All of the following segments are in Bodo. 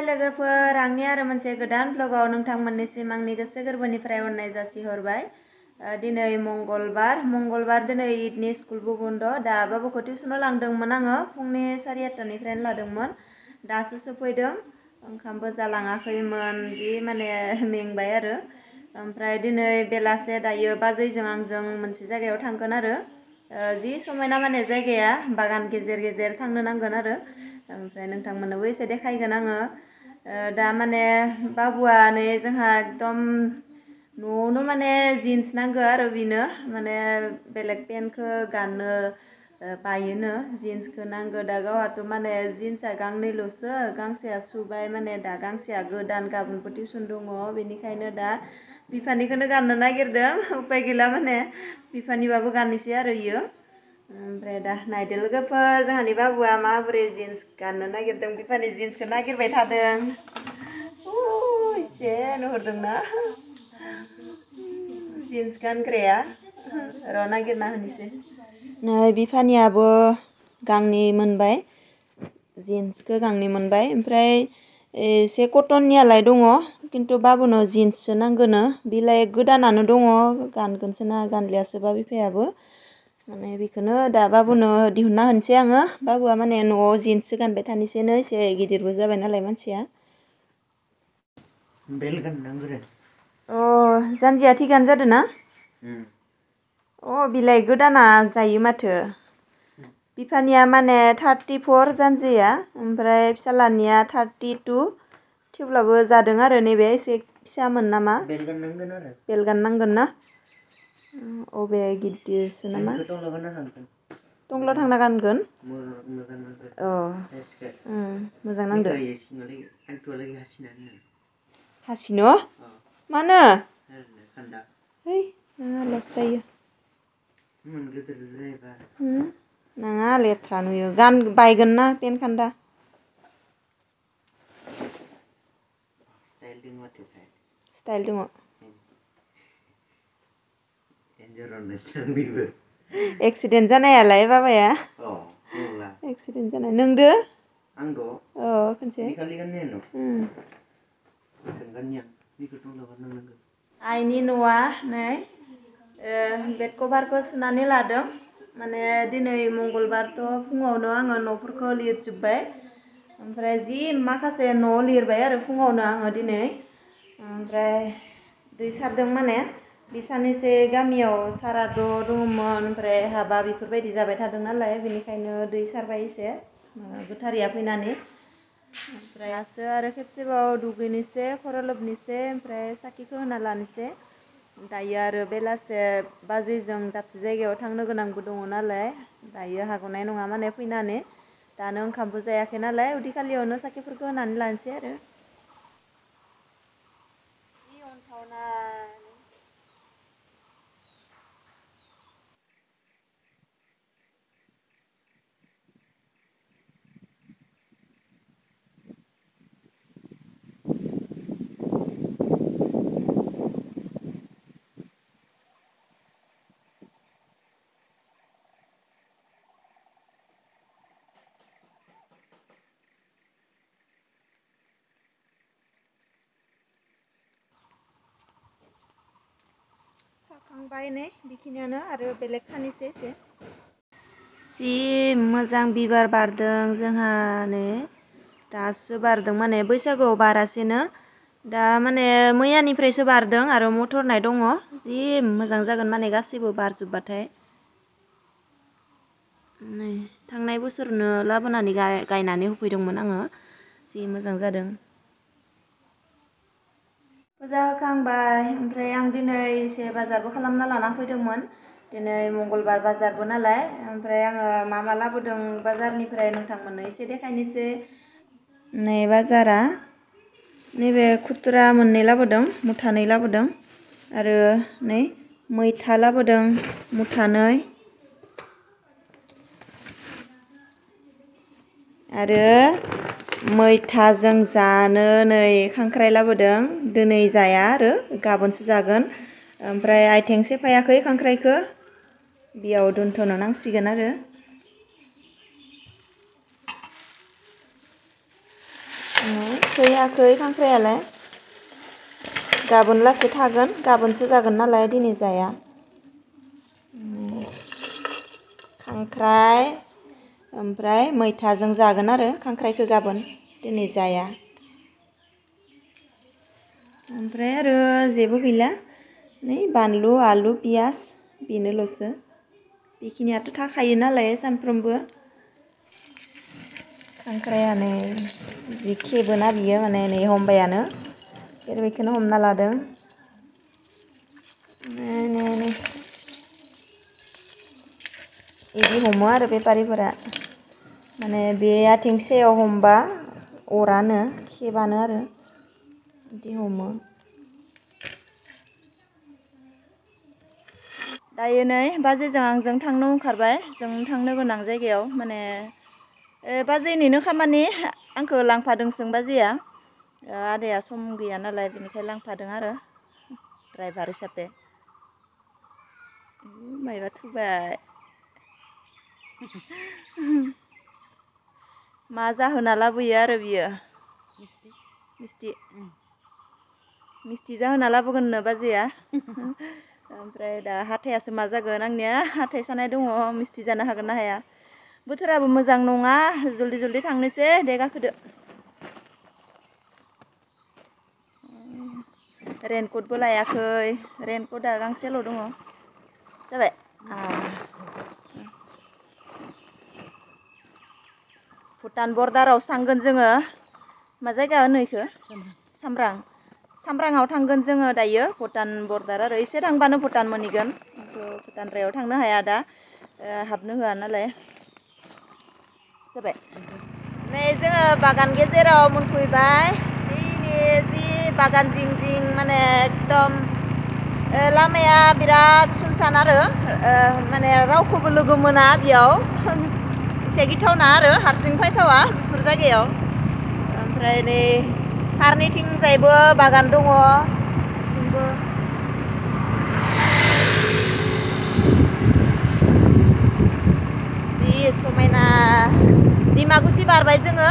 लोगोफोर आंनि आरो मोनसे गोदान ब्लगाव नोंथांमोननिसिम आंनि गोसो गोरबोनिफ्राय अननाय जासिहरबाय। दिनै मंगलबार दिनै ईदनि स्कुलबो बन्द। दा बाबुखौ टिउसनाव लांदोंमोन आङो फुंनि 8:30निफ्रायनो लादोंमोन। दासो सफैदों। ओंखामबो जालाङाखैमोन जि माने मेंबाय आरो। ओमफ्राय दिनै बेलासे दायो बाजैजों आंजों मोनसे जायगायाव थांगोन आरो। जि समायना माने जायगाया बागान गेजेर गेजेर थांनो नांगोन आरो। ओमफ्राय नोंथांमोननोबो एसे देखायगोन आङो। दा माने बाबुआ नै जोंहा एकदम न'आवनो माने जिन्स नांगौ आरो बिनो माने बेलेग पेन्टखौ गाननो बायोनो जिन्सखौ नांगौ। दा गावहाथ' माने जिन्सआ गांनैल'सो गांसेया सुबाय माने दा गांसेया गोदान गाबोनबो टिउसन दङ बेनिखायनो दा बिफानिखौनो गाननो नागिरदों। उपाय गैला माने बिफानिबाबो गाननोसै आरो इयो। ओमफ्राय दा नायदो लोगोफोर जोंहानि बाबुआ माबोरै जिन्स गाननो नागिरदों बिफानि जिन्सखौ नागिरबाय थादों। एसे नुहुरदोंना जिन्स गानग्राया र' नागिरना होनोसै। नै बिफानियाबो गांनै मोनबाय जिन्सखौ गांनै मोनबाय। ओमफ्राय एसे कटननियालाय दङ खिन्थु बाबुनो जिन्ससो नांगोनो बिलाइ गोदानानो दङ गानगोनसो ना गानलियासोबा बिफायाबो माने बेखौनो दा बाबुनो दिहुनना होनोसै आङो। बाबुआ माने न'आव जिन्ससो गानबाय थानोसैनो एसे गिदिरबो जाबाय नालाय मानसिया। बेल गाननांगौ। जानजिया थिगानो जादों ना? बिलाइ गोदाना जायो माथो। बिफानिया माने 34 जानजिया ओमफ्राय फिसालानिया 32 थेवब्लाबो जादों आरो नैबे एसे फिसामोन नामा। बेल गाननांगोन आरो बेल गाननांगोन ना अबे गिदिरसो नामा टंग्लायाव थांना गानगोन। मोजां नांदो हासिनो मानो है नोंहा लस जायो नाङा लेथ्रा नुयो बायगोन ना पेन खान्दा स्टाइल दङ। एक्सिडेन्ट जानायालाय बाबाया एक्सिडेन्ट जानाय नोंदो खनसे आइनि न'आ नै बेड कभारखौ सुनानै लादों माने दिनै मंगलबारथ' फुङावनो आङो न'फोरखौ लिरजोब्बाय। ओमफ्राय जि माखासे न' लिरबाय आरो फुङावनो आङो दिनै। ओमफ्राय दै सारदों माने बे साननैसो गामियाव सारादु दङमोन ओमफ्राय हाबा बेफोरबायदि जाबाय थादों नालाय बेनिखायनो दै सारबाय एसे गोथारिया फैनानै। ओमफ्राय दासो आरो खेबसेबाव दुगैनोसै खर' लोबनोसै ओमफ्राय साखिखौ होना लानोसै। दायो आरो बेलासे बाजैजों दाबसे जायगायाव थांनो गोनांबो दङ नालाय दायो हाग'नाय नङा माने फैनानै दानो ओंखामबो जायाखै नालाय उदै खालियावनो साखिफोरखौ होनानै लानोसै आरो। खांबाय नै बेखिनियानो आरो बेलेग खानोसै एसे। जि मोजां बिबार बारदों जोंहा नै दासो बारदों माने बैसागुआव बारासेनो दा माने मैयानिफ्रायसो बारदों आरो मथरनाय दङ जि मोजां जागोन माने गासैबो बारजोब्बाथाय। नै थांनाय बोसोरनो लाबोनानै गायनानै होफैदोंमोन आङो जि मोजां जादों। फुजा होखांबाय ओमफ्राय आं दिनै एसे बाजारबो खालामना लाना फैदोंमोन। दिनै मंगलबार बाजारबो नालाय ओमफ्राय आङो मा लाबोदों बाजारनिफ्राय नोंथांमोननो एसे देखायनोसै। नै बाजारा नैबे खुथ्रा मोननै लाबोदों मुथानै लाबोदों आरो नै मैथा लाबोदों मुथानै आरो मैथाजों जानो नै खांख्राइ लाबोदों दिनै जाया आरो गाबोनसो जागोन। ओमफ्राय आथिं सेफायाखै खांख्राइखौ बेयाव दोनथ'नो नांसिगोन आरो। फैयाखै खांख्रायालाय गाबोन लासै थागोन गाबोनसो जागोन नालाय दिनै जाया खांख्राय ओमफ्राय मैथाजों जागोन आरो खांख्रायखौ गाबोन दिनै जाया ओमफ्राय आरो जेबो गैला नै बानलु आलु पियास बेनोल'सो बेखिनियाथ' थाखायो नालाय सानफ्रोमबो खांख्रायानो जि खेबोना बियो माने नै हमबायानो बेखौनो हमना लादों बिदि हमो आरो बेफारिफोरा माने बे आथिं फिसायाव हमबा अरानो खेबानो आरो बिदि हमो दायो नै बाजैजों आंजों थांनो ओंखारबाय जों थांनो गोनां जायगायाव माने बाजैनिनो खामानि आंखौ लांफादोंसों बाजैया आदाया सम गैया नालाय बेनिखाय लांफादों आरो ड्राइभार हिसाबै मायबा थुबाय मा जाहोना लाबोयो आरो बियो मिस्टि जाहोना लाबोगोननो बाजैया ओमफ्राय दा हाथायासो मा जागोन आंनिया हाथाय सानाय दङ मिस्टि जानो हागोन ना हाया बोथोराबो मोजां नङा जल्दि थांनोसै दे गाखोदो रेनकटबो लायाखै रेनकटआ गांसेल' दङ जाबाय भुटान बर्डारावसो थांगोन जोङो मा जायगा होनो इखो सामब्रांआव थांगोन जोङो दायो भुटान बर्डार आरो एसे थांबानो भुटान मोनहैगोन खिन्थु भुटानद्रायाव थांनो हाया दा हाबनो होआ नालाय जाबाय नै जोङो बागान गेजेराव मोनफैबाय जि बागान जिं माने एकदम लामाया बिराद सुनसान आरो माने रावखौबो लोगो मोना बेयाव एसे गिथावना आरो हारसिं फैथावा बेफोर जायगायाव ओमफ्राय नै फारनैथिंजायबो बागान दङ जि समायना डिमाकुसि बारबाय जोङो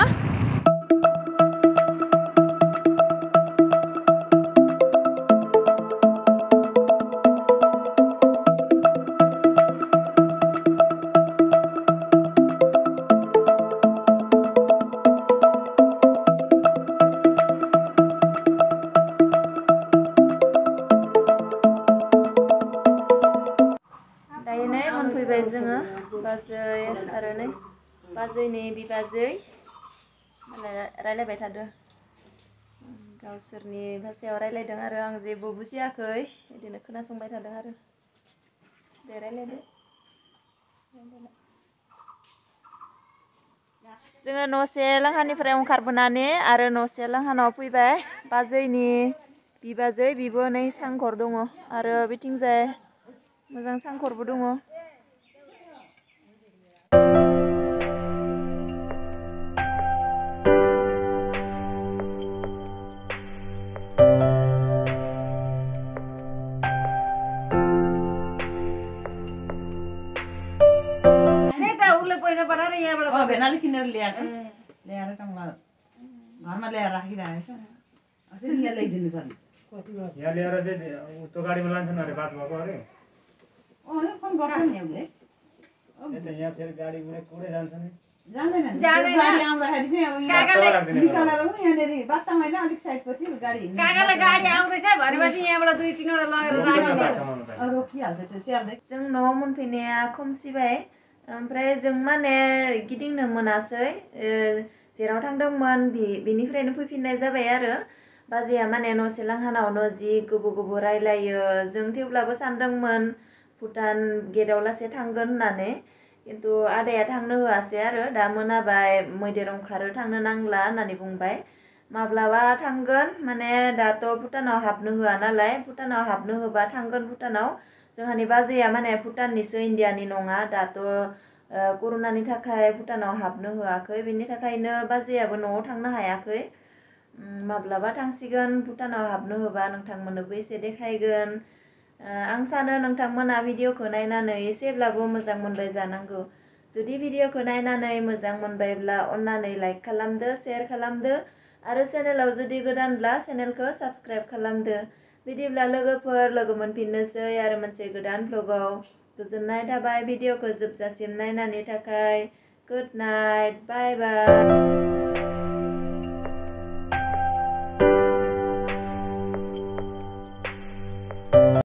मोनफैबाय जोङो बाजै आरो नै बाजैनि बिबाजै रायलायबाय थादो गावसोरनि भाषायाव रायलायदों आरो आं जेबो बुजियाखै बिदिनो खोनासंबाय थादों आरो दे रायलायदो जोङो न'से लांहानिफ्राय ओंखारबोनानै आरो न'से लांहानाव फैबाय बाजैनि बिबाजै बिबो नै सांघर दङ आरो बिथिंजाय मोजां सांघरबो दङ यहाँ ल्याएर चाहिँ त्यो गाडीमा लान्छन् अरे बात भएको अरे यहाँ फेरि गाडी कुनै जान्छ नि गाडी आउँदाखेरि चाहिँ यहाँबाट 2-3 वटा लगेर रोकिहाल्छ त्यो चेर्दै जों न'आव मोनफैनाया खोमसिबाय ओमफ्राय जों माने गिदिंनो मोनासै जेराव थांदोंमोन बेनिफ्रायनो फैफिननाय जाबाय आरो बाजैया माने न'से लांहानावनो जि गोबाव रायलायो जों थेवब्लाबो सानदोंमोन भुटान गेटआव लासै थांगोन होननानै खिन्थु आदाया थांनो होआसै आरो दा मोनाबाय मैदेर ओंखारो थांनो नांला होननानै बुंबाय माब्लाबा थांगोन माने दाथ' भुटानाव हाबनो होआ नालाय भुटानाव हाबनो होबा थांगोन भुटानाव जोंहानि बाजैया माने भुटाननिसो इण्डियानि नङा दाथ' कर'नानि थाखाय भुटानाव हाबनो होआखै बेनि थाखायनो बाजैयाबो न'आव थांनो हायाखै माब्लाबा थांसिगोन भुटानाव हाबनो होबा नोंथांमोननोबो एसे देखायगोन आं सानो नोंथांमोना भिडिअखौ नायनानै एसेब्लाबो मोजां मोनबाय जानांगौ जुदि भिडिअखौ नायनानै मोजां मोनबायब्ला अन्नानै लाइक खालामदो शेयार खालामदो आरो चेनेलाव जुदि गोदानब्ला चेनेलखौ साबस्क्राइब खालामदो। बिदिब्ला लोगोफोर लोगो मोनफिननोसै आरो मोनसे गोदान ब्लगाव। गोजोननाय थाबाय भिडिअखौ जोबजासिम नायनायनि थाखाय। गुड नाइट, बाय बाय।